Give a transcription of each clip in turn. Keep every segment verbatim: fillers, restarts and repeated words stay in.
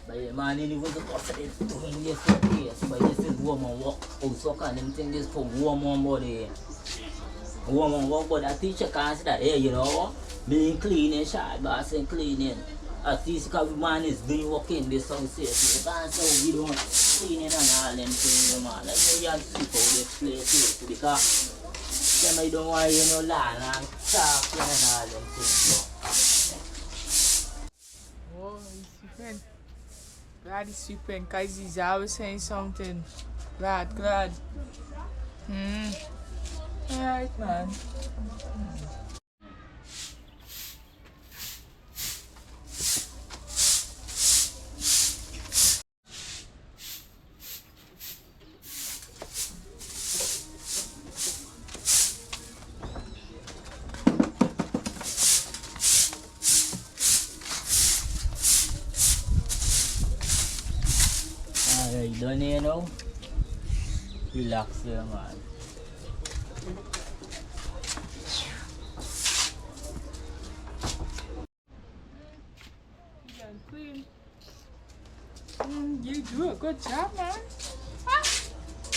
But yeah, man, any was a boss, it's doing this, okay, so, but this is warm and walk. Also, can them thing this for warm and body. Warm and walk, but I teach a can't say that, hey, you know, being cleaning, shy, boss and cleaning. At least, cause man is doing work in this house here, so you can't say we don't cleaning and all them things, man. Like, you have to see how this place is, because them I don't want you know, land and talking and all them things, so. Oh, he's sweeping. Glad he's sweeping, 'cause he's always saying something. Glad, glad. Mm. All right, man. Alright, done here now. Relax here, man. Clean. Mm, you do a good job, man. Ah,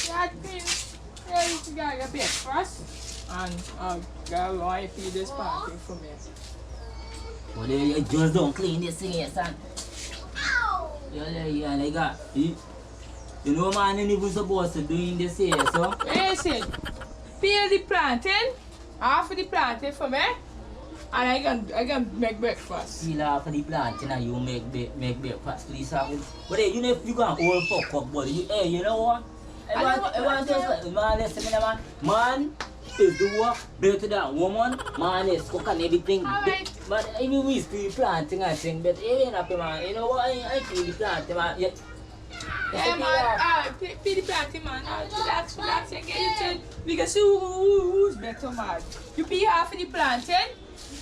yeah, clean. Yeah, you gotta get breakfast. And, uh, girl, why you feed this party for me? Well, you just don't clean this thing here, son. Yeah, yeah, yeah, they got, you, you know, man, you never supposed to doing this here, so. Listen, peel the plantain. Half of the plantain for me, and I can, I can make breakfast. Peel half of the plantain and you make bre-, make breakfast, please, have it. But hey, you know, if you can all fuck up, but you, hey, you know what? I want, I want to say, man, listen, man, man is do work better than woman. Man is cook and everything. All right. But anyways, peel plantain and thing, but hey, you know, man, you know what? I, I peel the plantain, man. Yeah. Yeah, man. Ah, peel, peel the plantain, man. Ah, relax, relax, and get it in. We can see who, who, who's better, man. You peel half of the plantain,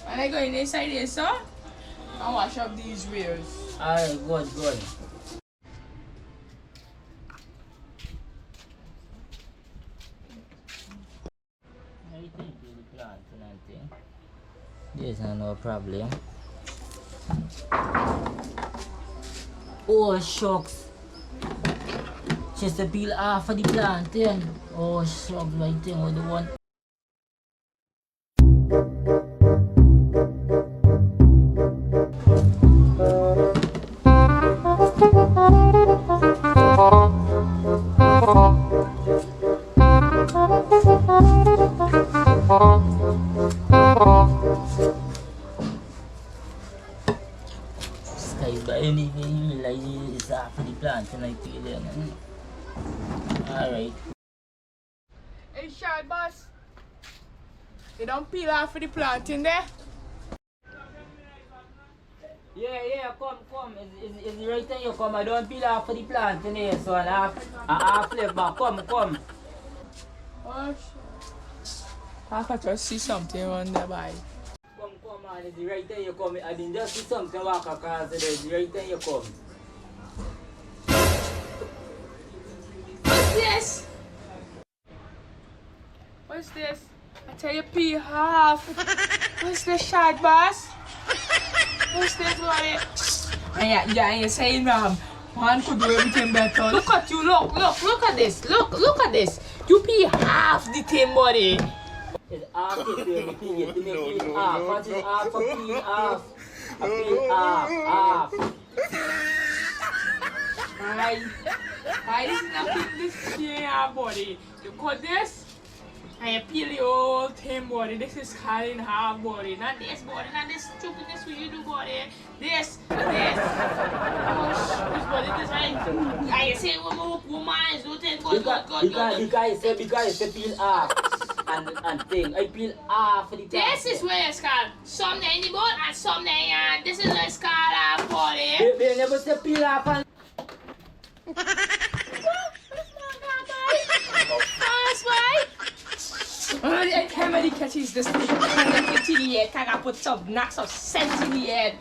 and I go in inside here, so, and wash up these wheels. All right, good, good. Everything to the plantain and thing. There's no, no problem. Oh, shucks. She said peel half of the plantain. Oh, shucks, right thing with the one. Sky by any, any, like, it's half of the plantain, I feel it. All right. Hey, Shad Boss, you don't peel half of the plantain there? Yeah, yeah, come, come. It's, it's, it's right there, you come. I don't peel half of the plantain here, so I half, I half left back. Come, come. Oh, shit. I can just see something on the bike. Come, come, man, it's right there you come. I didn't just see something walk across the road. It's right there you come. What's this? What's this? I tell you, peel half. What's this, Shad Boss? What's this, boy? And you, you, and you saying, um, man could do everything better. Look at you, look, look, look at this. Look, look at this. You peel half the thing, buddy. It's half the thing, you peel it, you make it half. What is half a peel half? A peel half, half. Aye. Aye, this is nothing, this here, buddy. You cut this, and you peel the whole thing, buddy. This is cutting half, buddy. Not this, buddy. Not this stupidness we you do, buddy. This, this. Oh, sh-, this body, this way. I say, woman, woman is not good, good, good, good. Because, because, because I say, because I say peel half and, and thing. I peel half of the time. This is where it's called. Some in the boat and some in the yard. This is where it's called half body. They, they never say peel half and Fast, boy. Oh, I can't really catch this thing. I can't catch it yet. I gotta put some, knock some sense in the head.